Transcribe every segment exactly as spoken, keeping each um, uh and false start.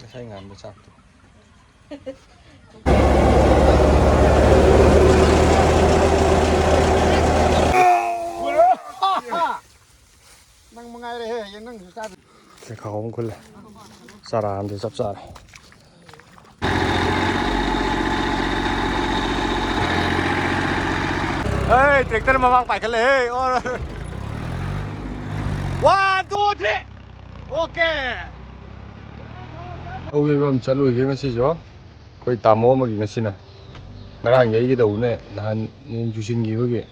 ꯉꯁꯥꯏ ꯉꯥꯟꯕ ꯆꯥꯛꯇꯣ꯫ ꯅꯪ ꯃꯉꯥꯏꯔꯦꯍꯦ, ꯍꯌꯦꯡ ꯅꯪꯁꯨ ꯆꯥꯗ꯫ ꯆꯦꯈꯥꯎ ꯑꯃ ꯈꯨꯜꯂꯦ꯫ ꯆꯔꯥ ꯑꯃꯗꯤ ꯆꯞ ꯆꯥꯔꯦ꯫ ꯍꯦ, tractor ꯃꯃꯥꯡ ꯄꯥꯏꯈꯠꯂꯦꯍꯦ꯫ ꯑꯣ꯫ One, two, three꯫ Okay꯫ ꯂꯧ ꯌꯩꯕ ꯑꯃ ꯆꯠꯂꯨꯏꯒꯦ ꯉꯁꯤꯁꯨ꯫ ꯑꯩꯈꯣꯏ ꯇꯥꯃꯣ ꯑꯃꯒꯤ ꯉꯁꯤꯅ꯫ ꯉꯔꯥꯡ ꯌꯩꯒꯗꯧꯕꯅꯦ, ꯅꯍꯥꯟ ꯅꯣꯡ ꯆꯨꯁꯤꯟꯈꯤꯕꯒꯤ꯫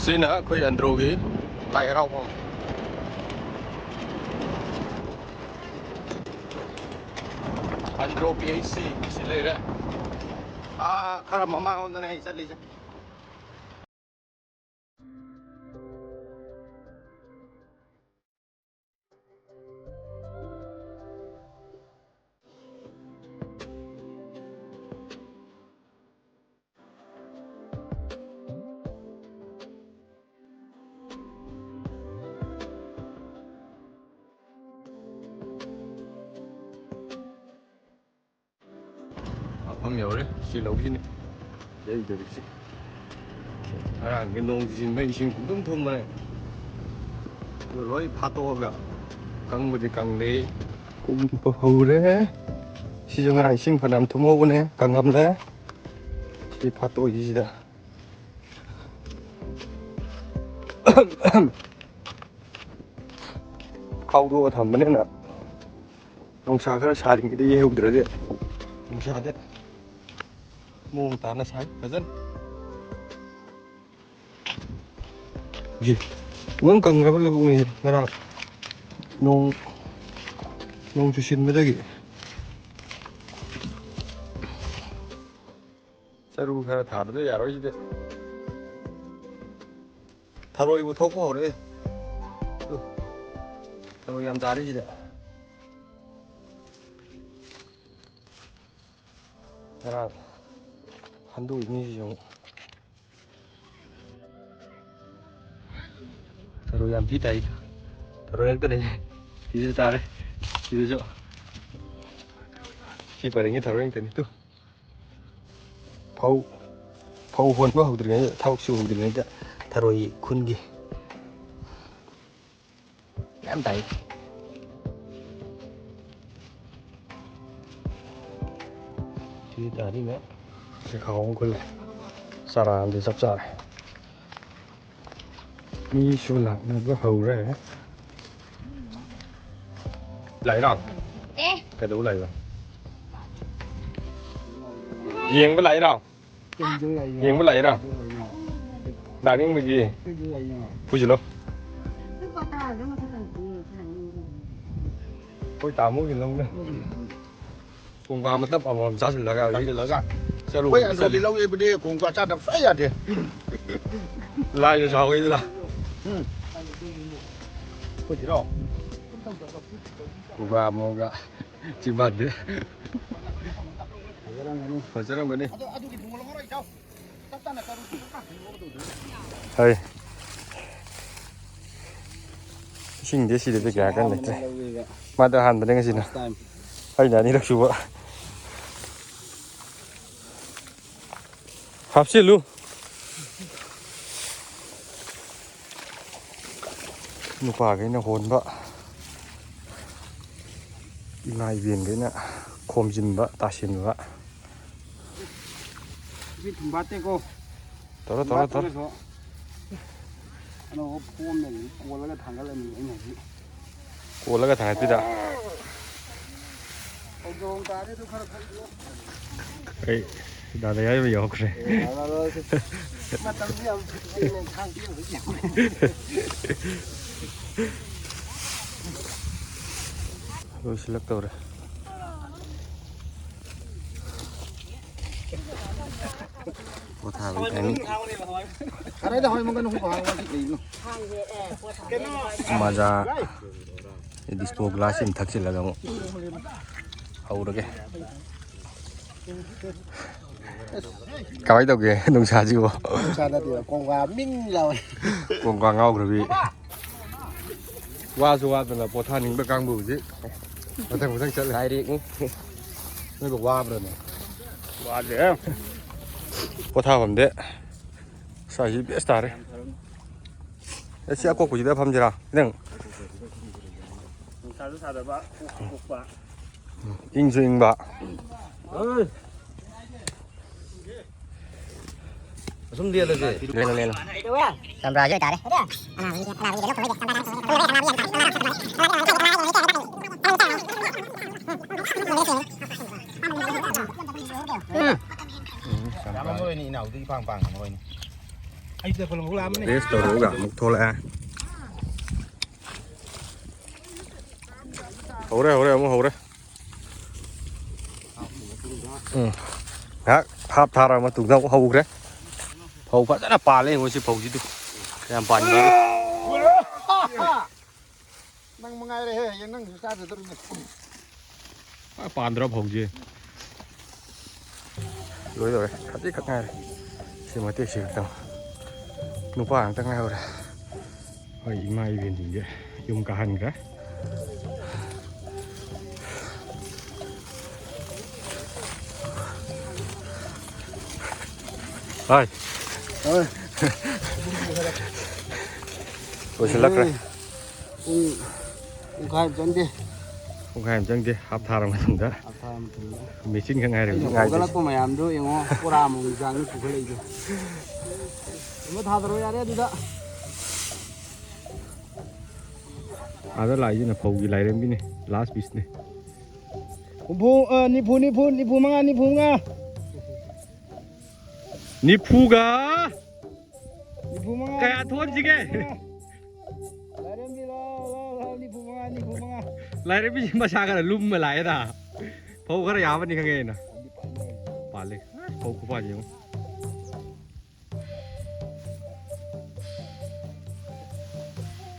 ꯁꯤꯅ ꯑꯩꯈꯣꯏ ꯑꯟꯗ꯭ꯔꯣꯒꯤ ꯂꯥꯏ ꯍꯔꯥꯎꯐꯝ꯫ ꯑꯟꯗ꯭ꯔꯣ P H C ꯁꯤ ꯂꯩꯔꯦ꯫ ꯑꯥ, ꯈꯔ ꯃꯃꯥꯡꯂꯣꯝꯗꯅꯦ ꯑꯩ ꯆꯠꯂꯤꯁꯦ꯫ ꯃꯐꯝ ꯌꯧꯔꯦ꯫ ꯁꯤ ꯂꯧꯁꯤꯅꯤ ꯌꯩꯗꯣꯔꯤꯁꯤ꯫ ꯉꯔꯥꯡꯒꯤ ꯅꯣꯡ ꯆꯨꯁꯤꯟꯕ ꯏꯁꯤꯡ ꯄꯨꯡꯊꯨꯝ ꯊꯨꯝꯕꯅꯦ꯫ ꯑꯗꯨ ꯂꯣꯏ ꯐꯥꯠꯇꯣꯛꯑꯒ ꯀꯪꯕꯗꯤ ꯀꯪꯂꯦ꯫ ꯀꯨꯝꯕ ꯍꯧꯔꯦ꯫ ꯁꯤꯁꯨ ꯉꯔꯥꯡ ꯏꯁꯤꯡ ꯐꯅꯌꯥꯝ ꯊꯨꯝꯍꯧꯕꯅꯦ, ꯀꯪꯉꯝꯂꯦ꯫ ꯁꯤ ꯐꯥꯠꯇꯣꯛꯏꯁꯤꯗ꯫ ꯈꯥꯎꯗꯣꯛꯑ ꯊꯝꯕꯅꯤꯅ ꯅꯨꯡꯁꯥ ꯈꯔ ꯁꯥꯔꯤꯉꯩꯗ ꯌꯩꯍꯧꯗ꯭ꯔꯗꯤ꯫ ꯅꯨꯡꯁꯥꯗꯤ ꯃꯑꯣꯡ ꯇꯥꯅ ꯁꯥꯏ ꯐꯖꯅ꯫ ꯌꯦ, ꯂꯣꯏ ꯀꯪꯈ꯭ꯔꯕ ꯂꯧꯕꯨꯛꯅꯤ ꯉꯔꯥꯡ ꯅꯣꯡ, ꯅꯣꯡ ꯆꯨꯁꯤꯟꯕꯗꯒꯤ꯫ ꯆꯔꯨ ꯈꯔ ꯊꯥꯗꯕ ꯌꯥꯔꯣꯏ ꯁꯤꯗꯤ꯫ ꯊꯔꯣꯏꯕꯨ ꯊꯣꯛꯄ ꯍꯧꯔꯛꯑꯦ꯫ ꯇꯨ, ꯊꯔꯣꯏ ꯌꯥꯝ ꯇꯥꯔꯦ ꯁꯤꯗ꯫ ꯉꯔꯥꯡ ꯍꯟꯗꯣꯛꯏꯅꯤ ꯁꯤꯁꯨ ꯑꯃꯨꯛ꯫ ꯊꯔꯣꯏ ꯌꯥꯝ ꯊꯤ ꯇꯥꯏ꯫ ꯊꯔꯣꯏ ꯉꯥꯛꯇꯅꯦ꯫ ꯁꯤꯁꯨ ꯇꯥꯔꯦ꯫ ꯁꯤꯗꯁꯨ꯫ ꯁꯤ ꯄꯔꯦꯡꯒꯤ ꯊꯔꯣꯏ ꯉꯥꯛꯇꯅꯤ꯫ ꯇꯨ꯫ ꯐꯧ, ꯐꯧ ꯍꯣꯟꯕ ꯍꯧꯗ꯭ꯔꯤꯉꯩꯗ, ꯊꯕꯛ ꯁꯨ ꯍꯧꯗ꯭ꯔꯤꯉꯩꯗ ꯊꯔꯣꯏ ꯈꯨꯟꯒꯤ꯫ ꯌꯥꯝ ꯇꯥꯏ꯫ ꯁꯤ ꯇꯥꯔꯤꯅꯦ꯫ ꯁꯤ ꯈꯥꯎ ꯑꯃ ꯈꯨꯜꯂꯦ꯫ ꯆꯥꯔꯥ ꯑꯃꯗꯤ ꯆꯞ ꯆꯥꯔꯦ꯫ ꯃꯤꯁꯨ ꯂꯥꯛꯅꯕ ꯍꯧꯔꯦ꯫ ꯂꯥꯛꯏꯔꯣ? ꯑꯦ꯫ ꯀꯩꯗꯧꯕ ꯂꯥꯛꯏꯕ? ꯌꯦꯡꯕ ꯂꯥꯛꯏꯔꯣ? ꯌꯦꯡꯕ ꯂꯥꯛꯏꯔꯣ? ꯂꯥꯛꯅꯤꯡꯕꯒꯤ? ꯄꯨꯁꯤꯜꯂꯣ꯫ ꯑꯩꯈꯣꯏ ꯇꯥꯃꯣꯒꯤ ꯂꯧꯅ꯫ ꯀꯣꯡꯀꯥ ꯃꯇꯞ ꯑꯃꯃꯝ ꯆꯥꯁꯤꯜꯂꯒ ꯍꯧꯖꯤꯛ ꯆꯥꯁꯤꯜꯂꯒ ꯆꯠꯂꯨ꯫ ꯑꯩꯈꯣꯏ ꯑꯟꯗ꯭ꯔꯣꯒꯤ ꯆꯠꯂꯤ꯫ ꯂꯧ ꯌꯩꯕꯗꯤ ꯀꯣꯡꯀꯥ ꯆꯥꯗꯕ ꯁꯨꯡꯌꯥ ꯌꯥꯗꯦ꯫ ꯂꯥꯏꯅ ꯁꯥꯎꯒꯩꯗꯨꯗ꯫ ꯎꯝ꯫ ꯑꯩꯈꯣꯏꯗꯤꯔꯣ? ꯀꯣꯡꯀꯥ ꯑꯃꯃꯝꯒ ꯆꯤꯡꯕꯥꯟꯗꯤ꯫ ꯐꯖꯔꯝꯒꯅꯤ꯫ ꯐꯖꯔꯝꯒꯅꯤ꯫ ꯍꯩ꯫ ꯏꯁꯤꯡꯗꯤ ꯁꯤꯗꯗꯤ ꯀꯌꯥ ꯀꯟꯅ ꯂꯩꯇ꯭ꯔꯦ꯫ ꯃꯥꯗꯤ ꯑꯍꯥꯟꯕꯅꯦ ꯉꯁꯤꯅ꯫ First time꯫ ꯑꯩꯅ ꯑꯅꯤꯔꯛ ꯁꯨꯕ꯫ ꯍꯥꯞꯆꯤꯜꯂꯨ꯫ ꯅꯨꯄꯥꯈꯩꯅ ꯍꯣꯟꯕ, ꯏꯃꯥ ꯏꯕꯦꯟꯈꯩꯅ ꯈꯣꯝꯖꯤꯟꯕ, ꯇꯥꯁꯤꯟꯕ꯫ ꯁꯤ ꯊꯨꯝꯕꯥꯠꯇꯦꯀꯣ꯫ ꯇꯧꯔꯣ, ꯇꯧꯔꯣ, ꯇꯧꯔꯣ꯫ ꯊꯨꯝꯕꯥꯠꯇꯨꯅꯁꯨ ꯑꯅꯧꯕ ꯐꯣꯝꯗꯅꯤ ꯀꯣꯜꯂꯒ ꯊꯥꯡꯒꯠꯂꯝꯃꯤ ꯑꯩꯅ ꯍꯧꯖꯤꯛ꯫ ꯀꯣꯜꯂꯒ ꯊꯥꯡꯒꯠꯄꯤꯗ꯫ ꯍꯧꯗꯣꯡ ꯇꯥꯔꯦ ꯑꯗꯨ ꯈꯔ ꯈꯔ꯫ ꯑꯩ ꯗꯥꯗꯥ ꯌꯥꯏꯕ ꯌꯥꯎꯈ꯭ꯔꯦ꯫ ꯃꯇꯝꯗꯤ ꯌꯥꯝ ꯐꯖꯅ ꯈꯥꯡꯕꯤꯔꯝꯕ ꯌꯥꯏ꯫ ꯂꯣꯏꯁꯤꯜꯂꯛꯇꯧꯔꯦ꯫ ꯄꯣꯊꯥꯕꯒꯤ timing꯫ ꯈꯔꯗ ꯍꯣꯏ ꯃꯪꯒꯟ ꯍꯨ ꯍꯥꯎ ꯋꯥꯁꯤ ꯀꯩꯅꯣ? ꯃꯖꯥ꯫ ꯗꯤꯁꯄꯣ ꯒ꯭ꯂꯥꯁ ꯑꯃ ꯊꯛꯆꯤꯜꯂꯒ ꯑꯃꯨꯛ ꯍꯧꯔꯒꯦ꯫ ꯀꯃꯥꯏꯅ ꯇꯧꯒꯦ ꯅꯨꯡꯁꯥꯁꯤꯕꯨ? ꯅꯨꯡꯁꯥ ꯅꯠꯇꯦꯕ, ꯀꯣꯡꯒ꯭ꯔꯥ ꯃꯤꯡ ꯂꯥꯎꯋꯦ꯫ ꯀꯣꯡꯒ꯭ꯔꯥ ꯉꯥꯎꯈ꯭ꯔꯕꯤ꯫ ꯋꯥꯁꯨ ꯋꯥꯗꯅ ꯄꯣꯊꯥꯅꯤꯡꯕ ꯀꯥꯡꯕꯨ ꯍꯧꯖꯤꯛ ꯃꯊꯪ ꯃꯊꯪ ꯆꯠꯂꯦ꯫ ꯍꯥꯏꯔꯦ꯫ ꯅꯣꯏꯕꯨ ꯋꯥꯕ꯭ꯔꯅꯦ? ꯋꯥꯗꯦ꯫ ꯄꯣꯊꯥꯐꯝꯗꯤ ꯁ꯭ꯋꯥꯏꯁꯤ ꯕꯦꯁ ꯇꯥꯔꯦ꯫ ꯑꯦ, ꯁꯤ ꯑꯀꯣꯛꯄꯁꯤꯗ ꯐꯝꯁꯤꯔꯥ? ꯈꯤꯇꯪ ꯅꯨꯡꯁꯥꯁꯨ ꯁꯥꯗꯕ, ꯀꯣꯛꯁꯨ ꯀꯣꯛꯄ꯫ ꯏꯪꯁꯨ ꯏꯪꯕ꯫ ꯑꯁꯨꯝ ꯂꯦꯜꯂꯁꯦ꯫ ꯂꯦꯜꯂꯣ, ꯂꯦꯜꯂꯣ꯫ ꯆꯝꯄ꯭ꯔꯥꯁꯦ ꯑꯣꯏꯇꯥꯔꯦ꯫ ꯎꯝ꯫ ꯌꯥꯝ ꯑꯃ ꯑꯣꯏꯅꯤ, ꯏꯅꯥꯎꯗꯤ ꯏꯄꯥꯡ ꯄꯥꯡ ꯑꯃ ꯑꯣꯏꯅꯤ꯫ ꯑꯩꯁꯤꯗ ꯀꯣꯂꯣꯝ ꯂꯥꯛꯑꯝꯕꯅꯦ꯫ ꯔꯦꯁ ꯇꯧꯔꯒ ꯑꯃꯨꯛ ꯊꯣꯛꯂꯛꯑꯦ꯫ ꯍꯧꯔꯦ, ꯍꯧꯔꯦ, ꯑꯃꯨꯛ ꯍꯧꯔꯦ꯫ ꯎꯝ꯫ ꯉꯥꯏꯍꯥꯛ ꯍꯥꯞ ꯊꯥꯔ ꯃꯇꯨꯡꯗ ꯑꯃꯨꯛ ꯍꯧꯈ꯭ꯔꯦ꯫ ꯐꯧ ꯐꯖꯅ ꯄꯥꯜꯂꯦ, ꯌꯦꯡꯉꯣ ꯁꯤ ꯐꯧꯁꯤꯗꯤ꯫ ꯀꯌꯥꯝ ꯄꯥꯟꯕ꯭ꯔꯥ? ꯅꯪ ꯃꯉꯥꯏꯔꯦꯍꯦ, ꯍꯌꯦꯡ ꯅꯪꯁꯨ ꯆꯥꯖꯗꯧꯔꯤꯅꯦ꯫ ꯐꯖꯅ ꯄꯥꯟꯗ꯭ꯔꯣ ꯐꯧꯁꯦ? ꯂꯣꯏꯗꯧꯔꯦ, ꯈꯖꯤꯛ ꯈꯛ ꯉꯥꯏꯔꯦ꯫ ꯁꯤ ꯃꯇꯦꯛꯁꯤ ꯈꯛꯇꯪ꯫ ꯅꯨꯄꯥ ꯉꯥꯛꯇ ꯉꯥꯏꯍꯧꯔꯦ꯫ ꯍꯣꯏ, ꯏꯃꯥ ꯏꯕꯦꯟꯁꯤꯡꯁꯦ ꯌꯨꯝ ꯀꯥꯍꯟꯈ꯭ꯔꯦ꯫ ꯍꯣꯏ꯫ ꯍꯣꯏ꯫ ꯂꯣꯏꯁꯤꯜꯂꯛꯈ꯭ꯔꯦ꯫ ꯄꯨꯡ ꯄꯨꯡꯈꯥꯏ ꯑꯃ ꯆꯪꯗꯦ꯫ ꯄꯨꯡꯈꯥꯏ ꯑꯃ ꯆꯪꯗꯦ, ꯍꯥꯞ ꯊꯥꯔ ꯃꯇꯨꯡꯗ꯫ ꯍꯥꯞ ꯊꯥꯔ ꯃꯇꯨꯡꯗ꯫ ꯃꯦꯆꯤꯟ ꯈꯛ ꯉꯥꯏꯔꯦ ꯑꯩꯅ ꯍꯧꯖꯤꯛ ꯉꯥꯏꯗꯣꯏꯁꯦ꯫ ꯍꯧꯒꯠꯂꯛꯄ ꯃꯌꯥꯝꯗꯣ ꯌꯦꯡꯉꯣ, ꯕꯣꯔꯥ ꯑꯃꯃꯝꯒꯤ ꯆꯥꯡꯅꯤ ꯄꯨꯈꯠꯂꯛꯏꯗꯣ꯫ ꯑꯃ ꯊꯥꯗꯔꯣ ꯌꯥꯔꯦ ꯑꯗꯨꯗ꯫ ꯑꯥꯗ ꯂꯥꯛꯏꯁꯤꯅ ꯐꯧꯒꯤ ꯂꯥꯏꯔꯦꯝꯕꯤꯅꯤ, ꯂꯥꯁ ꯄꯤꯁꯅꯤ꯫ ꯍꯨꯝꯐꯨ, ꯑ, ꯅꯤꯐꯨ, ꯅꯤꯐꯨ, ꯅꯤꯐꯨ ꯃꯉꯥ, ꯅꯤꯐꯨ ꯃꯉꯥ꯫ ꯅꯤꯐꯨꯒ ꯅꯤꯐꯨ ꯃꯉꯥ, ꯀꯌꯥ ꯅꯤꯐꯨ ꯃꯉꯥ, ꯊꯣꯛꯍꯟꯁꯤꯒꯦ? ꯅꯤꯐꯨ ꯃꯉꯥ꯫ ꯂꯥꯏꯔꯦꯝꯕꯤ, ꯂꯥꯎ, ꯂꯥꯎ, ꯅꯤꯐꯨ ꯃꯉꯥ, ꯅꯤꯐꯨ ꯃꯉꯥ꯫ ꯂꯥꯏꯔꯦꯝꯕꯤꯁꯤ ꯃꯁꯥ ꯈꯔ ꯂꯨꯝꯃ ꯂꯥꯛꯑꯦꯗ꯫ ꯐꯧ ꯈꯔ ꯌꯥꯝꯕꯅꯤ ꯈꯪꯉꯦ ꯑꯩꯅ꯫ ꯄꯥꯜꯂꯦ꯫ ꯐꯧ ꯈꯨꯄꯥꯟ ꯌꯦꯡꯉꯨ꯫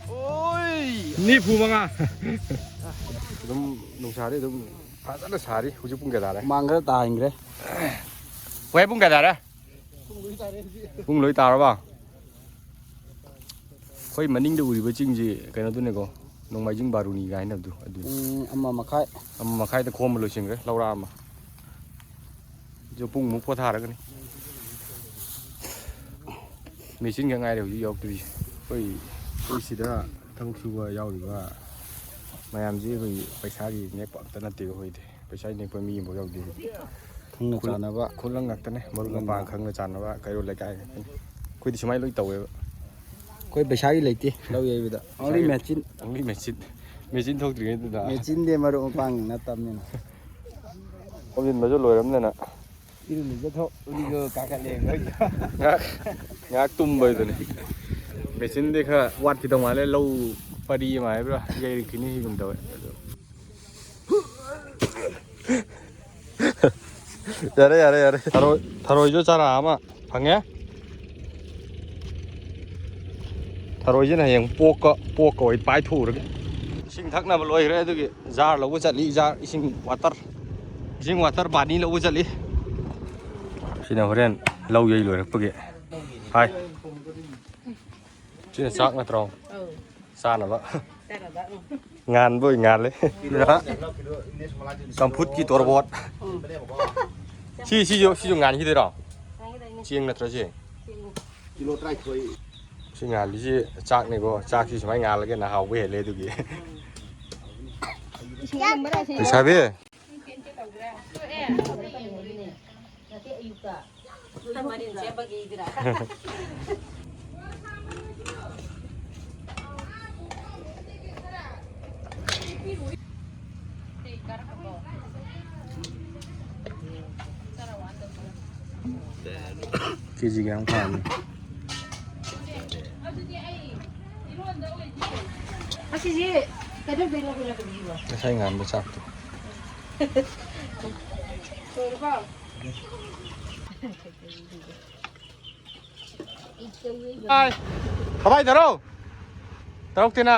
ꯑꯣꯏ! ꯅꯤꯐꯨ ꯃꯉꯥ꯫ ꯑꯗꯨꯝ ꯅꯨꯡꯁꯥꯗꯤ ꯑꯗꯨꯝ ꯐꯖꯅ ꯁꯥꯔꯤ꯫ ꯍꯧꯖꯤꯛ ꯄꯨꯡ ꯀꯌꯥ ꯇꯥꯔꯦ? ꯍꯨꯃꯥꯡ ꯈꯔ ꯇꯥꯍꯟꯈ꯭ꯔꯦ꯫ ꯍꯣꯏ, ꯄꯨꯡ ꯀꯌꯥ ꯇꯥꯔꯦ? ꯄꯨꯡ ꯂꯣꯏ ꯇꯥꯔꯕ? ꯑꯩꯈꯣꯏ ꯃꯅꯤꯡꯗ ꯎꯔꯤꯕ ꯆꯤꯡꯁꯤ ꯀꯩꯅꯣꯗꯨꯅꯦꯀꯣ, ꯅꯣꯡꯃꯥꯏꯖꯤꯡ ꯕꯥꯔꯨꯅꯤꯒ ꯍꯥꯏꯅꯕꯗꯨ ꯑꯗꯨꯅꯤ꯫ ꯄꯨꯡ ꯑꯃ ꯃꯈꯥꯏ꯫ ꯑꯃ ꯃꯈꯥꯏꯗ ꯈꯣꯝꯕ ꯂꯣꯏꯁꯤꯟꯈ꯭ꯔꯦ, ꯂꯧꯔꯥꯛ ꯑꯃ꯫ ꯁꯨ ꯄꯨꯡꯃꯨꯛ ꯄꯣꯊꯥꯔꯒꯅꯤ꯫ ꯃꯦꯆꯤꯟ ꯈꯛ ꯉꯥꯏꯔꯦ ꯍꯧꯖꯤꯛ ꯌꯧꯔꯛꯇ꯭ꯔꯤꯁꯦ꯫ ꯑꯩꯈꯣꯏ, ꯑꯩꯈꯣꯏ ꯁꯤꯗ ꯊꯕꯛ ꯁꯨꯕ ꯌꯥꯎꯔꯤꯕ ꯃꯌꯥꯝꯁꯤ ꯑꯩꯈꯣꯏꯒꯤ ꯄꯩꯁꯥꯒꯤ ꯅꯦꯛꯄ ꯑꯝꯇ ꯅꯠꯇꯦꯕ ꯑꯩꯈꯣꯏꯗꯤ꯫ ꯄꯩꯁꯥ ꯅꯦꯛꯄ ꯃꯤ ꯑꯃꯐꯥꯎ ꯌꯥꯎꯗꯦ꯫ ꯈꯪꯅ ꯈꯨꯜ-, ꯆꯥꯟꯅꯕ꯫ ꯈꯨꯂꯪ ꯉꯥꯛꯇꯅꯦ, ꯃꯔꯨꯞ ꯃꯄꯥꯡ ꯈꯪꯅ ꯆꯥꯟꯅꯕ ꯀꯩꯔꯣꯜ ꯂꯩꯀꯥꯏ ꯉꯥꯛꯇꯅꯤ꯫ ꯑꯩꯈꯣꯏꯗꯤ ꯁꯨꯃꯥꯏꯅ ꯂꯣꯏ ꯇꯧꯋꯦꯕ꯫ ꯑꯩꯈꯣꯏ ꯄꯩꯁꯥꯒꯤ ꯂꯩꯇꯦ ꯂꯧ ꯌꯩꯕꯗ꯫ Only ꯄꯩꯁꯥꯒꯤ ꯃꯦꯆꯤꯟ꯫ Only machine. ꯃꯦꯆꯤꯟ ꯊꯣꯛꯇ꯭ꯔꯤꯉꯩꯗꯨꯗ꯫ ꯃꯦꯆꯤꯟꯗꯤ ꯃꯔꯨꯞ ꯃꯄꯥꯡ ꯅꯠꯇꯕꯅꯤꯅ꯫ ꯈꯣꯝꯖꯤꯟꯕꯁꯨ ꯂꯣꯏꯔꯝꯅꯤꯅ꯫ ꯏꯔꯨ ꯂꯨꯖꯊꯣꯛ, ꯎꯔꯤꯗꯣ ꯀꯥꯈꯠꯂꯦ ꯑꯩꯈꯣꯏꯗꯣ꯫ ꯉꯥꯏꯍꯥꯛ, ꯉꯥꯏꯍꯥꯛ ꯇꯨꯝꯕ ꯍꯥꯏꯗꯨꯅꯤ꯫ ꯃꯦꯆꯤꯟꯗꯤ ꯈꯔ ꯋꯥꯠꯈꯤꯗꯧ ꯃꯥꯜꯂꯦ, ꯂꯧ ꯄꯔꯤ ꯑꯃ ꯍꯥꯏꯕ꯭ꯔꯥ, ꯌꯩꯔꯛꯈꯤꯅꯤ ꯍꯥꯏꯒꯨꯝ ꯇꯧꯋꯦ꯫ ꯑꯗꯣ ꯌꯥꯔꯦ, ꯌꯥꯔꯦ, ꯌꯥꯔꯦ꯫ ꯊꯔꯣꯏ, ꯊꯔꯣꯏꯁꯨ ꯆꯔꯥ ꯑꯃ ꯐꯪꯉꯦ꯫ ꯊꯔꯣꯏꯁꯤꯅ ꯍꯌꯦꯡ ꯄꯣꯛꯀ, ꯄꯣꯛꯀ ꯑꯣꯏ ꯄꯥꯏꯊꯣꯛꯎꯔꯒꯦ꯫ ꯏꯁꯤꯡ ꯊꯛꯅꯕ ꯂꯣꯏꯈ꯭ꯔꯦ, ꯑꯗꯨꯒꯤ ꯖꯥꯔ ꯂꯧꯕ ꯆꯠꯂꯤ, ꯖꯥꯔ ꯏꯁꯤꯡ ꯋꯥꯇꯔ꯫ ꯏꯁꯤꯡ ꯋꯥꯇꯔ ꯕꯥꯅꯤ ꯂꯧꯕ ꯆꯠꯂꯤ꯫ ꯁꯤꯅ ꯍꯣꯔꯦꯟ ꯂꯧ ꯌꯩ ꯂꯣꯏꯔꯛꯄꯒꯤ꯫ ꯍꯥꯏ꯫ ꯁꯤꯅ ꯆꯥꯛ ꯅꯠꯇ꯭ꯔꯣ? ꯑꯧ꯫ ꯆꯥꯅꯕ꯫ ꯆꯥꯅꯕ, ꯎꯝ꯫ ꯉꯥꯟꯕ ꯑꯣꯏ ꯉꯥꯜꯂꯦ꯫ ꯆꯝꯐꯨꯠꯀꯤ ꯇꯣꯔꯕꯣꯠ꯫ ꯎꯝ꯫ ꯁꯤ, ꯁꯤꯁꯨ, ꯁꯤꯁꯨ ꯉꯥꯟꯈꯤꯗꯣꯏꯔꯣ? ꯉꯥꯟꯈꯤꯗꯣꯏꯅꯤ꯫ ꯆꯦꯡ ꯅꯠꯇ꯭ꯔꯣ ꯁꯤ? ꯆꯦꯡꯅꯤ꯫ ꯀꯤꯂꯣ ꯇꯔꯥꯅꯤꯊꯣꯏ꯫ ꯁꯤ ꯉꯥꯜꯂꯤꯁꯤ ꯆꯥꯛꯅꯤꯀꯣ꯫ ꯆꯥꯛꯁꯤ ꯁꯨꯃꯥꯏꯅ ꯉꯥꯜꯂꯒꯅ ꯍꯥꯎꯕ ꯍꯦꯜꯂꯦ ꯑꯗꯨꯒꯤ꯫ ꯏꯁꯤꯡ ꯂꯨꯝꯕꯔꯥ ꯁꯤ? ꯂꯩꯁꯥꯕꯤ꯫ ꯅꯠꯇꯦ, ꯑꯌꯨꯛꯇ꯫ ꯃꯔꯤꯟ ꯁꯦꯝꯕꯒꯤꯗꯨꯔꯥ? ꯀꯦꯖꯤ ꯀꯌꯥꯃꯨꯛ ꯇꯥꯔꯝꯅꯤ? ꯑꯁꯤꯁꯤ ꯀꯩꯗꯧꯗꯣꯏꯅꯣ ꯑꯩꯈꯣꯏꯅ ꯀꯔꯤꯕꯣ? ꯉꯁꯥꯏ ꯉꯥꯟꯕ ꯆꯥꯛꯇꯣ꯫ ꯂꯣꯏꯔꯕꯣ? ꯀꯃꯥꯏ ꯇꯧꯔꯣ? ꯇꯧꯔꯛꯇꯦꯅ꯫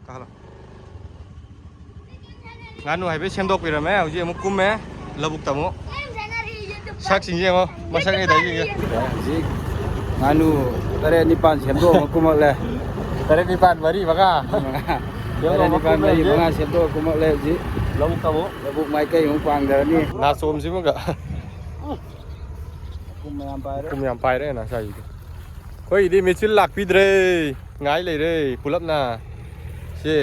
ꯀꯥꯈꯠꯂꯣ꯫ ꯉꯥꯅꯨ ꯍꯥꯏꯐꯦꯠ ꯁꯦꯝꯗꯣꯛꯄꯤꯔꯝꯃꯦ꯫ ꯍꯧꯖꯤꯛ ꯑꯃꯨꯛ ꯀꯨꯝꯃꯦ ꯂꯧꯕꯨꯛꯇ ꯑꯃꯨꯛ꯫ ꯁꯛꯁꯤꯡꯁꯦ ꯌꯦꯡꯉꯣ꯫ ꯃꯁꯛ ꯂꯩꯗ ꯍꯧꯖꯤꯛ꯫ ꯍꯧꯖꯤꯛ ꯉꯥꯅꯨ ꯇꯔꯦꯠ ꯅꯤꯄꯥꯟ ꯁꯦꯝꯗꯣꯛꯑꯒ ꯀꯨꯝꯃꯛꯂꯦ꯫ ꯇꯔꯦꯠ ꯅꯤꯄꯥꯟ ꯃꯔꯤ ꯃꯉꯥ꯫ ꯇꯔꯦꯠ ꯅꯤꯄꯥꯟ ꯃꯔꯤ ꯃꯉꯥ ꯁꯦꯝꯗꯣꯛꯑꯒ ꯀꯨꯝꯃꯛꯂꯦ ꯍꯧꯖꯤꯛ꯫ ꯂꯧꯕꯨꯛ ꯀꯥꯕꯨ꯫ ꯂꯧꯕꯨꯛ ꯃꯥꯏꯀꯩ ꯑꯃꯨꯛ ꯄꯥꯡꯊꯔꯅꯤ꯫ ꯅꯥꯆꯣꯝꯁꯤꯃꯒ꯫ ꯃꯈꯨꯝ ꯃꯌꯥꯝ ꯄꯥꯏꯔꯦ꯫ ꯃꯈꯨꯝ ꯌꯥꯝ ꯄꯥꯏꯔꯦ ꯉꯁꯥꯏꯒꯤꯗꯤ꯫ ꯑꯩꯈꯣꯏꯒꯤꯗꯤ ꯃꯦꯆꯤꯟ ꯂꯥꯛꯄꯤꯗ꯭ꯔꯦ꯫ ꯉꯥꯏ ꯂꯩꯔꯦ ꯄꯨꯂꯞꯅ꯫ ꯁꯤ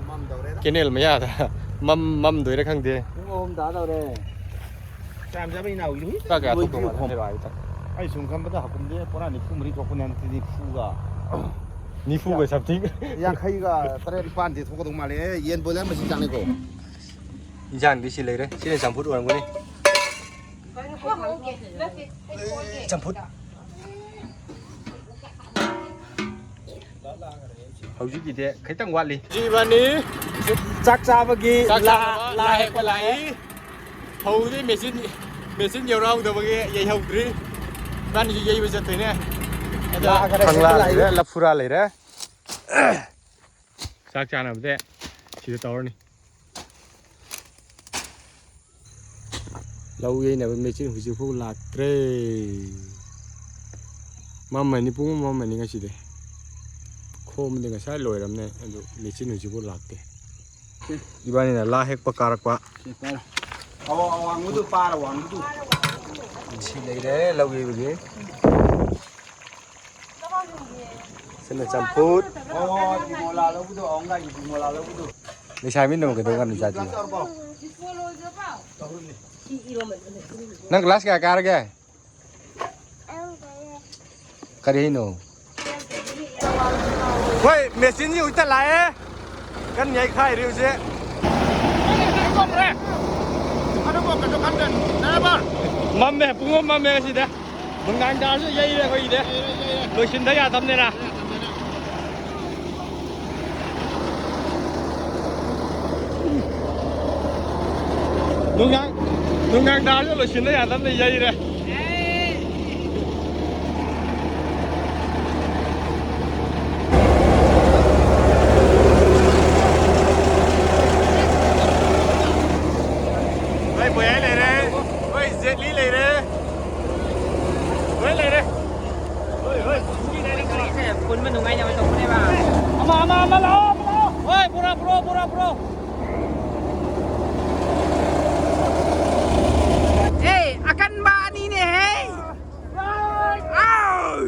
ꯃꯝꯗꯧꯔꯦꯗ꯫ ꯀꯦꯅꯦꯜ ꯃꯌꯥꯗ ꯃꯝ-, ꯃꯝꯗꯣꯏꯔꯥ ꯈꯪꯗꯦ꯫ ꯄꯨꯡ ꯑꯍꯨꯝ ꯇꯥꯗꯧꯔꯦ꯫ ꯆꯥꯝ ꯆꯥꯝꯃꯩ ꯅꯥꯎꯔꯤ꯫ ꯂꯨꯏ꯫ ꯂꯨꯄꯥ ꯀꯌꯥ ꯃꯣꯏ ꯊꯣꯛꯇꯧ ꯃꯥꯜꯂꯦ ꯐꯤꯐꯝ꯫ ꯍꯥꯏꯔꯣ ꯍꯥꯏꯗ꯫ ꯑꯩ ꯁꯨꯝ ꯈꯟꯕꯗ ꯍꯀꯨꯝꯗꯤ ꯄꯨꯔꯥ ꯅꯤꯐꯨ ꯃꯔꯤ ꯊꯣꯛꯄꯅꯦ ꯍꯟꯗꯛꯇꯤ ꯅꯤꯐꯨꯒ꯫ ꯅꯤꯐꯨꯒ something꯫ ꯌꯥꯡꯈꯩꯒ ꯇꯔꯦꯠ ꯅꯤꯄꯥꯟꯗꯤ ꯊꯣꯛꯀꯗꯧ ꯃꯥꯜꯂꯦ꯫ ꯌꯦꯟ ꯕꯣꯏꯂꯔ ꯃꯆꯤꯟꯖꯥꯛꯅꯤꯀꯣ꯫ ꯏꯟꯖꯥꯡꯗꯤ ꯁꯤ ꯂꯩꯔꯦ꯫ ꯁꯤꯅ ꯆꯝꯐꯨꯠ ꯑꯣꯏꯔꯝꯒꯅꯤ꯫ ꯆꯝꯐꯨꯠ꯫ ꯍꯧꯖꯤꯛꯀꯤꯗꯤ ꯈꯤꯇꯪ ꯋꯥꯠꯂꯤ꯫ ꯍꯧꯖꯤꯛ ꯏꯕꯥꯅꯤ ꯆꯥꯛ ꯆꯥꯕꯒꯤ ꯆꯥꯛ ꯂꯥ, ꯆꯥꯅꯕ ꯂꯥ ꯂꯥ ꯍꯦꯛꯄ ꯍꯦꯛꯄ ꯂꯥꯛꯏ꯫ ꯂꯥꯛꯏ꯫ ꯐꯧꯗꯤ ꯃꯦꯆꯤꯟ, ꯃꯦꯆꯤꯟ ꯌꯧꯔꯛꯍꯧꯗꯕꯒꯤ ꯌꯩꯍꯧꯗ꯭ꯔꯤ꯫ ꯏꯕꯥꯅꯤꯁꯨ ꯌꯩꯕ ꯆꯠꯇꯣꯏꯅꯦ꯫ ꯑꯗꯣ ꯂꯥ ꯈꯔ ꯈꯪꯂꯥ ꯍꯦꯛꯄ ꯂꯥꯛꯏ꯫ ꯂꯩꯔꯦ, ꯂꯐꯨꯔꯥ ꯂꯩꯔꯦ꯫ ꯆꯥꯛ ꯆꯥꯅꯕꯗꯤ ꯁꯤꯗ ꯇꯧꯔꯅꯤ꯫ ꯂꯧ ꯌꯩꯅꯕ ꯃꯦꯆꯤꯟ ꯍꯧꯖꯤꯛꯐꯥꯎ ꯂꯥꯛꯇ꯭ꯔꯦ꯫ ꯃꯝꯃꯅꯤ, ꯄꯨꯡ ꯑꯃ ꯃꯝꯃꯅꯤ ꯉꯁꯤꯗꯤ꯫ ꯈꯣꯝꯕꯗꯤ ꯉꯁꯥꯏ ꯂꯣꯏꯔꯝꯅꯦ, ꯑꯗꯨ ꯃꯦꯆꯤꯟ ꯍꯧꯖꯤꯛꯐꯥꯎ ꯂꯥꯛꯇꯦ꯫ ꯏꯕꯥꯅꯤꯅ ꯂꯥ ꯍꯦꯛꯄ ꯀꯥꯔꯛꯄ꯫ ꯑꯋꯥ-, ꯑꯋꯥꯡꯕꯗꯨ ꯄꯥꯔ ꯋꯥꯡꯕꯗꯨ꯫ ꯁꯤ ꯂꯩꯔꯦ ꯂꯧ ꯌꯩꯕꯒꯤ꯫ ꯁꯤꯅ ꯆꯝꯐꯨꯠ꯫ ꯑꯣ, ꯕꯤꯃꯣꯂꯥ ꯂꯧꯕꯗꯣ, ꯑꯍꯨꯝꯒꯥꯏꯒꯤ ꯕꯤꯃꯣꯂꯥ ꯂꯧꯕꯗꯣ꯫ ꯂꯩꯁꯥꯕꯤ ꯅꯪ ꯀꯩꯗꯧ ꯀꯥꯟꯗ ꯆꯥꯗꯣꯏꯕ? ꯅꯪ class ꯀꯌꯥ ꯀꯥꯔꯒꯦ? ꯀꯔꯤ ꯍꯥꯏꯅꯣ? ꯍꯣꯏ, ꯃꯦꯆꯤꯟꯁꯤ ꯍꯧꯖꯤꯛꯇ ꯂꯥꯛꯑꯦ꯫ ꯀꯟꯅ ꯌꯩꯈꯥꯏꯔꯤ ꯍꯧꯖꯤꯛ꯫ ꯃꯝꯃꯦ, ꯄꯨꯡꯃꯝ ꯃꯝꯃꯦ ꯉꯁꯤꯗꯤ꯫ ꯅꯨꯡꯗꯥꯡ ꯇꯥꯔꯁꯨ ꯌꯩꯔꯦ ꯑꯩꯈꯣꯏꯒꯤꯗꯤ꯫ ꯂꯣꯏꯁꯤꯟꯗ ꯌꯥꯗꯕꯅꯤꯅ꯫ ꯅꯨꯡꯗꯥꯡ, ꯅꯨꯡꯗꯥꯡ ꯇꯥꯔꯁꯨ ꯂꯣꯏꯁꯤꯟꯗ ꯌꯥꯗꯕꯅꯤꯅ ꯌꯩꯔꯦ꯫ ꯍꯣꯏ, ꯕꯣꯌꯥꯏ ꯂꯩꯔꯦ꯫ ꯍꯣꯏ, ꯖꯦꯠꯂꯤ ꯂꯩꯔꯦ꯫ ꯂꯣꯏ ꯂꯩꯔꯦ꯫ ꯍꯣꯏ, ꯍꯣꯏ꯫ ꯄꯨꯟꯕ ꯅꯨꯡꯉꯥꯏꯅꯕ ꯇꯧꯕꯅꯦꯕ꯫ ꯑꯃ, ꯑꯃ, ꯑꯃ ꯂꯥꯛꯑꯣ, ꯑꯃ ꯂꯥꯛꯑꯣ꯫ ꯍꯣꯏ, ꯄꯨꯔꯥ, ꯄꯨꯔꯥ, ꯄꯨꯔꯥ, ꯄꯨꯔꯥ꯫ ꯑꯀꯟꯕ ꯑꯅꯤꯅꯦꯍꯦ꯫ ꯑꯥꯎ!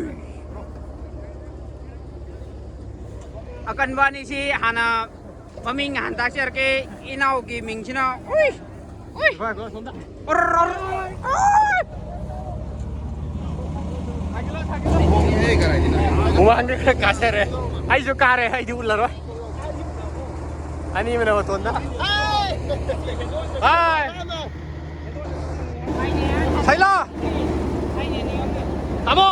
ꯑꯀꯟꯕ ꯑꯅꯤꯁꯤ ꯍꯥꯟꯅ ꯃꯃꯤꯡ ꯍꯥꯟꯅ ꯇꯥꯛꯆꯔꯛꯀꯦ꯫ ꯏꯅꯥꯎꯒꯤ ꯃꯤꯡꯁꯤꯅ, ꯎꯏ! ꯎꯏ! ꯃꯃꯥꯡꯗ ꯈꯔ ꯀꯥꯖꯔꯦ꯫ ꯑꯩꯁꯨ ꯀꯥꯔꯦ, ꯑꯩꯗꯤ ꯎꯠꯂꯔꯣꯏ꯫ ꯑꯅꯤꯃꯅ ꯃꯇꯣꯟꯗ꯫ ꯍꯥꯏ! ꯁꯩꯂꯥ! ꯇꯥꯃꯣ!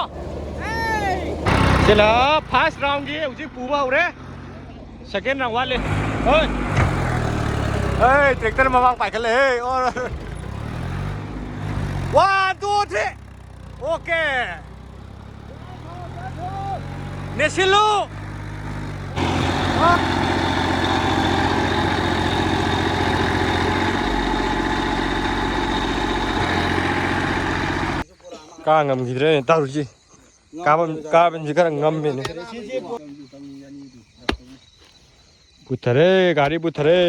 ꯁꯤꯅ first roundꯒꯤ ꯍꯧꯖꯤꯛ ꯄꯨꯕ ꯍꯧꯔꯦ꯫ Second round ꯋꯥꯠꯂꯤ꯫ ꯍꯣꯏ꯫ ꯍꯣꯏ, tractor ꯃꯃꯥꯡ ꯄꯥꯏꯈꯠꯂꯦ꯫ ꯍꯦ, ꯑꯣ꯫ One, two, three꯫ Okay꯫ ꯅꯦꯠꯁꯤꯜꯂꯨ꯫ ꯀꯥ ꯉꯝꯈꯤꯗ꯭ꯔꯦꯅꯦ ꯇꯧꯔꯤꯁꯤ꯫ ꯀꯥꯕꯝ-, ꯀꯥꯕꯝꯁꯤ ꯈꯔ ꯉꯝꯃꯦꯅꯦ꯫ ꯄꯨꯊꯔꯦ, ꯒꯥꯔꯤ ꯄꯨꯊꯔꯦ꯫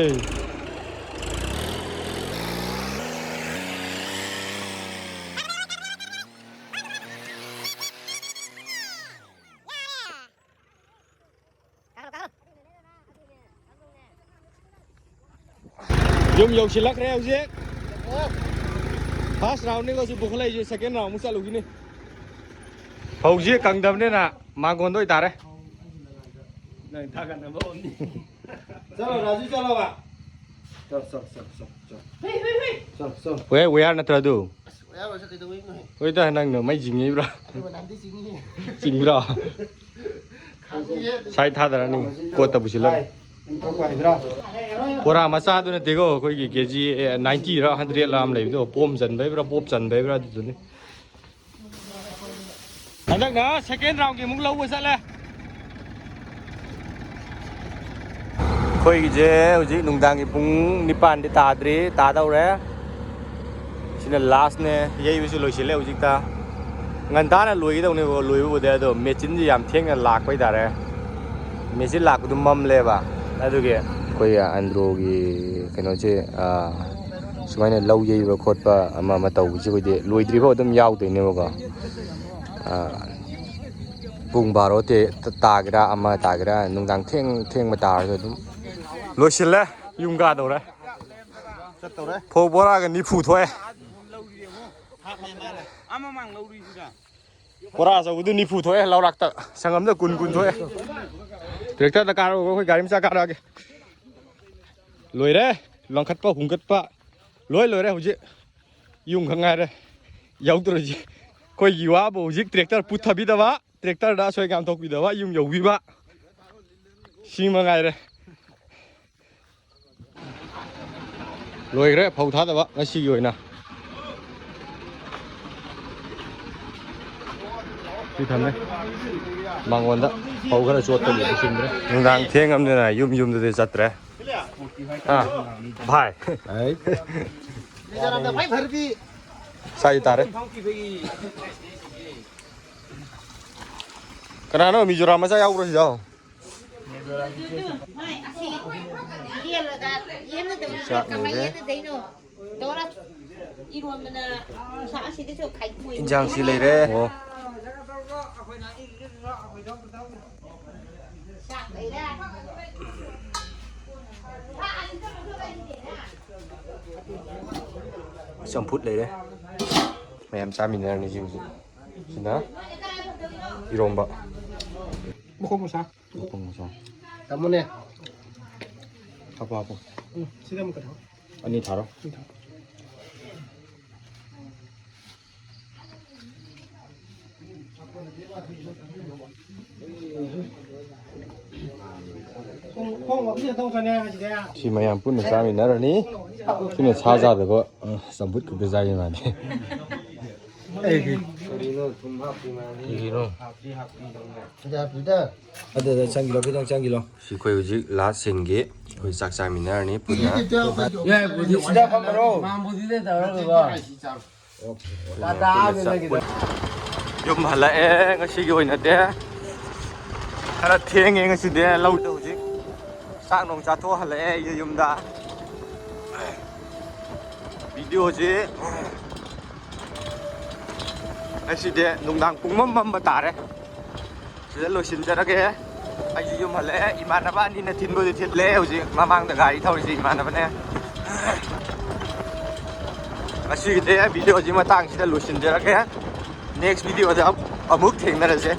ꯌꯨꯝ ꯌꯧꯁꯤꯜꯂꯛꯈ꯭ꯔꯦ ꯍꯧꯖꯤꯛ꯫ First roundꯅꯤꯀꯣ ꯁꯤ ꯄꯨꯈꯠꯂꯛꯏꯁꯦ, second round ꯑꯃꯨꯛ ꯆꯠꯂꯨꯈꯤꯅꯤ꯫ ꯐꯧꯁꯤ ꯀꯪꯗꯕꯅꯤꯅ ꯃꯥꯡꯒꯣꯟꯗ ꯑꯣꯏꯇꯥꯔꯦ꯫ ꯅꯪ ꯊꯥꯒꯠꯅꯕ ꯑꯣꯝꯅꯤ꯫ ꯆꯠꯂꯣ ꯔꯥꯖꯨ, ꯆꯠꯂꯣꯕ꯫ ꯆꯠ, ꯆꯠ, ꯆꯠ, ꯆꯠ, ꯆꯠ꯫ ꯆꯠ, ꯆꯠ꯫ ꯋꯦ-, ꯋꯦꯌꯥꯔ ꯅꯠꯇ꯭ꯔ ꯑꯗꯨ? ꯑꯁ, ꯋꯦꯌꯥꯔ ꯑꯣꯏꯔꯁꯨ ꯀꯩꯗꯧꯕꯩꯅꯣꯍꯦ? ꯍꯣꯏꯗ, ꯅꯪꯅ ꯃꯩ ꯆꯤꯡꯉꯤꯕ꯭ꯔꯥ? ꯑꯩ ꯃꯅꯥꯝꯗꯤ ꯆꯤꯡꯉꯤꯍꯦ꯫ ꯆꯤꯡꯕ꯭ꯔꯥ? ꯈꯪꯉꯤꯍꯦ ꯑꯗꯨ꯫ ꯁꯥꯏ ꯊꯥꯗꯔꯅꯤ, ꯀꯣꯠꯇ ꯄꯨꯁꯤꯜꯂꯒ꯫ ꯍꯥꯏ, ꯊꯣꯛꯄ ꯍꯩꯕ꯭ꯔꯥ? ꯕꯣꯔꯥ ꯃꯆꯥꯗꯨ ꯅꯠꯇꯦꯀꯣ, ꯑꯩꯈꯣꯏꯒꯤ ꯀꯦ ꯖꯤ ninety ꯔ hundred ꯔ ꯑꯃ ꯂꯩꯕꯗꯣ, ꯄꯣꯝ ꯆꯟꯕꯩꯕ꯭ꯔꯥ, ꯄꯣꯞ ꯆꯟꯕꯩꯕ꯭ꯔꯥ ꯑꯗꯨꯗꯨꯅꯤ꯫ ꯍꯟꯗꯛꯅ second roundꯒꯤ ꯑꯃꯨꯛ ꯂꯧꯕ ꯆꯠꯂꯦ꯫ ꯑꯩꯈꯣꯏꯒꯤꯁꯦ ꯍꯧꯖꯤꯛ ꯅꯨꯡꯗꯥꯡꯒꯤ ꯄꯨꯡ ꯅꯤꯄꯥꯟꯗꯤ ꯇꯥꯗ꯭ꯔꯤ, ꯇꯥꯗꯧꯔꯦ꯫ ꯁꯤꯅ lastꯅꯦ, ꯌꯩꯕꯁꯨ ꯂꯣꯏꯁꯤꯜꯂꯦ ꯍꯧꯖꯤꯛꯇ꯫ ꯉꯟꯇꯥꯅ ꯂꯣꯏꯒꯗꯧꯅꯦꯕꯀꯣ, ꯂꯣꯏꯕꯕꯨꯗꯤ, ꯑꯗꯣ ꯃꯦꯆꯤꯟꯁꯦ ꯌꯥꯝ ꯊꯦꯡꯅ ꯂꯥꯛꯄ ꯍꯥꯏꯇꯥꯔꯦ꯫ ꯃꯦꯆꯤꯟ ꯂꯥꯛꯄꯗꯨ ꯃꯝꯂꯦꯕ, ꯑꯗꯨꯒꯤ ꯑꯩꯈꯣꯏ ꯑꯟꯗ꯭ꯔꯣꯒꯤ ꯀꯩꯅꯣꯁꯦ, ꯑꯥ, ꯁꯨꯃꯥꯏꯅ ꯂꯧ ꯌꯩꯕ ꯈꯣꯠꯄ ꯑꯃ ꯑꯃ ꯇꯧꯕꯁꯤ ꯑꯩꯈꯣꯏꯗꯤ ꯂꯣꯏꯗ꯭ꯔꯤꯐꯥꯎ ꯑꯗꯨꯝ ꯌꯥꯎꯗꯣꯏꯅꯦꯕꯀꯣ꯫ ꯑꯥ, ꯄꯨꯡ ꯕꯥꯔꯣ ꯇꯦ-, ꯇꯥꯒꯦꯔꯥ, ꯑꯃ ꯇꯥꯒꯦꯔꯥ, ꯅꯨꯡꯗꯥꯡ ꯊꯦꯡ ꯊꯦꯡꯕ ꯇꯥꯔꯁꯨ ꯑꯗꯨꯝ ꯂꯣꯏꯁꯤꯜꯂꯦ꯫ ꯌꯨꯝ ꯀꯥꯗꯧꯔꯦ꯫ ꯆꯠꯇꯧꯔꯦ꯫ ꯐꯧ ꯕꯣꯔꯥꯒ ꯅꯤꯐꯨ ꯊꯣꯛꯑꯦ꯫ ꯑꯃ ꯃꯥꯡ ꯂꯧꯔꯤꯁꯤꯗ꯫ ꯕꯣꯔꯥ ꯑꯆꯧꯕꯗꯨ ꯅꯤꯐꯨ ꯊꯣꯛꯑꯦ ꯂꯧꯔꯥꯛꯇ꯫ ꯁꯪꯉꯝꯗ ꯀꯨꯟ ꯀꯨꯟ ꯊꯣꯛꯑꯦ꯫ ꯇ꯭ꯔꯦꯛꯇꯔꯗ ꯀꯥꯔꯛꯑꯣ, ꯑꯩꯈꯣꯏ ꯒꯥꯔꯤ ꯃꯆꯥ ꯀꯥꯔꯛꯑꯒꯦ꯫ ꯂꯣꯏꯔꯦ꯫ ꯂꯪꯈꯠꯄ ꯍꯨꯝꯒꯠꯄ ꯂꯣꯏ ꯂꯣꯏꯔꯦ꯫ ꯍꯧꯖꯤꯛ ꯌꯨꯝꯈꯛ ꯉꯥꯏꯔꯦ ꯌꯧꯗꯣꯔꯤꯁꯤ꯫ ꯑꯩꯈꯣꯏꯒꯤ ꯋꯥꯕꯨ ꯍꯧꯖꯤꯛ ꯇ꯭ꯔꯦꯛꯇꯔ ꯄꯨꯊꯕꯤꯗꯕ, ꯇ꯭ꯔꯦꯛꯇꯔꯗ ꯑꯁꯣꯏ ꯑꯉꯥꯝ ꯊꯣꯛꯄꯤꯗꯕ, ꯌꯨꯝ ꯌꯧꯕꯤꯕ, ꯁꯤ ꯃꯉꯥꯏꯔꯦ꯫ ꯂꯣꯏꯈ꯭ꯔꯦ ꯐꯧ ꯊꯥꯗꯕ ꯉꯁꯤꯒꯤ ꯑꯣꯏꯅ꯫ ꯁꯤ ꯊꯝꯃꯦ꯫ ꯃꯉꯣꯟꯗ ꯐꯧ ꯈꯔ ꯆꯣꯠꯄꯒꯤ ꯄꯨꯁꯤꯟꯗ꯭ꯔꯦ꯫ ꯅꯨꯡꯗꯥꯡ ꯊꯦꯡꯉꯝꯅꯤꯅ ꯌꯨꯝ ꯌꯨꯝꯗꯗꯤ ꯆꯠꯇ꯭ꯔꯦ꯫ ꯑꯥ, ꯚꯥꯏ꯫ ꯑꯩ꯫ ꯁꯥꯏ ꯇꯥꯔꯦ꯫ ꯀꯅꯥꯅꯣ ꯃꯤꯖꯣꯔꯥꯝ ꯃꯆꯥ ꯌꯥꯎꯕ꯭ꯔꯣ ꯁꯤꯗ? ꯆꯥꯛ ꯂꯩꯔꯦ꯫ ꯏꯟꯖꯥꯡꯁꯤ ꯂꯩꯔꯦ꯫ ꯑꯣ꯫ ꯆꯝꯐꯨꯠ ꯂꯩꯔꯦ꯫ ꯃꯌꯥꯝ ꯆꯥꯃꯤꯟꯅꯔꯅꯤ ꯁꯤ ꯍꯧꯖꯤꯛ꯫ ꯁꯤꯅ ꯏꯔꯣꯝꯕ꯫ ꯃꯈꯣꯡ ꯃꯁꯥ꯫ ꯃꯈꯣꯡ ꯃꯁꯥ꯫ ꯇꯥꯃꯣꯅꯦ꯫ ꯍꯥꯞꯄꯣ, ꯍꯥꯞꯄꯣ꯫ ꯎꯝ, ꯁꯤꯗ ꯑꯃꯨꯛꯀ ꯊꯥꯎ꯫ ꯑꯅꯤ ꯊꯥꯔꯣ꯫ ꯑꯅꯤ ꯊꯥꯎ꯫ ꯈꯣꯡ, ꯈꯣꯡ ꯋꯥꯀꯤꯡ ꯆꯠꯊꯣꯛ ꯆꯠꯅꯤ ꯍꯥꯏꯕꯁꯤꯗꯤ꯫ ꯁꯤ ꯃꯌꯥꯝ ꯄꯨꯟꯅ ꯆꯥꯃꯤꯟꯅꯔꯅꯤ꯫ ꯁꯤꯅ ꯁꯥ ꯆꯥꯗꯕ, ꯑ, ꯆꯝꯐꯨꯠ ꯈꯛꯇ ꯆꯥꯏ ꯃꯥꯗꯤ꯫ ꯑꯩꯒꯤ꯫ ꯀꯔꯤꯅꯣ ꯊꯨꯝ ꯍꯥꯞꯄꯤ ꯃꯥꯜꯂꯤ꯫ ꯀꯔꯤꯅꯣ? ꯍꯥꯞꯄꯤ ꯍꯥꯞꯄꯤ ꯇꯧꯅꯦ꯫ ꯑꯗꯨꯗ ꯆꯪꯈꯤꯂꯣ, ꯈꯤꯇꯪ ꯆꯪꯈꯤꯂꯣ꯫ ꯁꯤ ꯑꯩꯈꯣꯏ ꯍꯧꯖꯤꯛ ꯂꯥꯁ ꯁꯤꯟꯒꯤ ꯑꯩꯈꯣꯏ ꯆꯥꯛ ꯆꯥꯃꯤꯟꯅꯔꯅꯤ ꯄꯨꯟꯅ꯫ ꯌꯥꯏ, ꯕꯨꯙꯤ ꯁꯤꯗ ꯐꯝꯃꯔꯣ꯫ ꯃꯥ ꯕꯨꯙꯤꯗ ꯇꯧꯔꯒꯀꯣ꯫ ꯇꯥꯇꯥ ꯍꯥꯞꯄꯤ ꯅꯪꯒꯤꯗꯣ꯫ ꯌꯨꯝ ꯍꯜꯂꯛꯑꯦ ꯉꯁꯤꯒꯤ ꯑꯣꯏꯅꯗꯤ꯫ ꯈꯔ ꯊꯦꯡꯉꯦ ꯉꯁꯤꯗꯤ ꯂꯧꯗ ꯍꯧꯖꯤꯛ꯫ ꯆꯥꯛ ꯅꯨꯡ ꯆꯥꯊꯣꯛ ꯍꯜꯂꯛꯑꯦ ꯑꯩꯁꯦ ꯌꯨꯝꯗ꯫ ꯚꯤꯗꯤꯑꯣꯁꯤ ꯉꯁꯤꯗꯤ ꯅꯨꯡꯗꯥꯡ ꯄꯨꯡ ꯃꯝ ꯃꯝꯕ ꯇꯥꯔꯦ꯫ ꯁꯤꯗ ꯂꯣꯏꯁꯤꯟꯖꯔꯒꯦ꯫ ꯑꯩꯁꯨ ꯌꯨꯝ ꯍꯜꯂꯛꯑꯦ꯫ ꯏꯃꯥꯟꯅꯕ ꯑꯅꯤꯅ ꯊꯤꯟꯕꯨꯗꯤ ꯊꯤꯜꯂꯦ꯫ ꯍꯧꯖꯤꯛ ꯃꯃꯥꯡꯗ ꯒꯥꯔꯤ ꯊꯧꯔꯤꯁꯦ ꯏꯃꯥꯟꯅꯕꯅꯦ꯫ ꯉꯁꯤꯒꯤꯗꯤ ꯚꯤꯗꯤꯑꯣꯁꯤ ꯃꯇꯥꯡꯁꯤꯗ ꯂꯣꯏꯁꯤꯟꯖꯔꯒꯦ꯫ ꯅꯦꯛꯁ ꯚꯤꯗꯤꯑꯣꯗ ꯑꯃꯨꯛ ꯊꯦꯡꯅꯔꯁꯦ꯫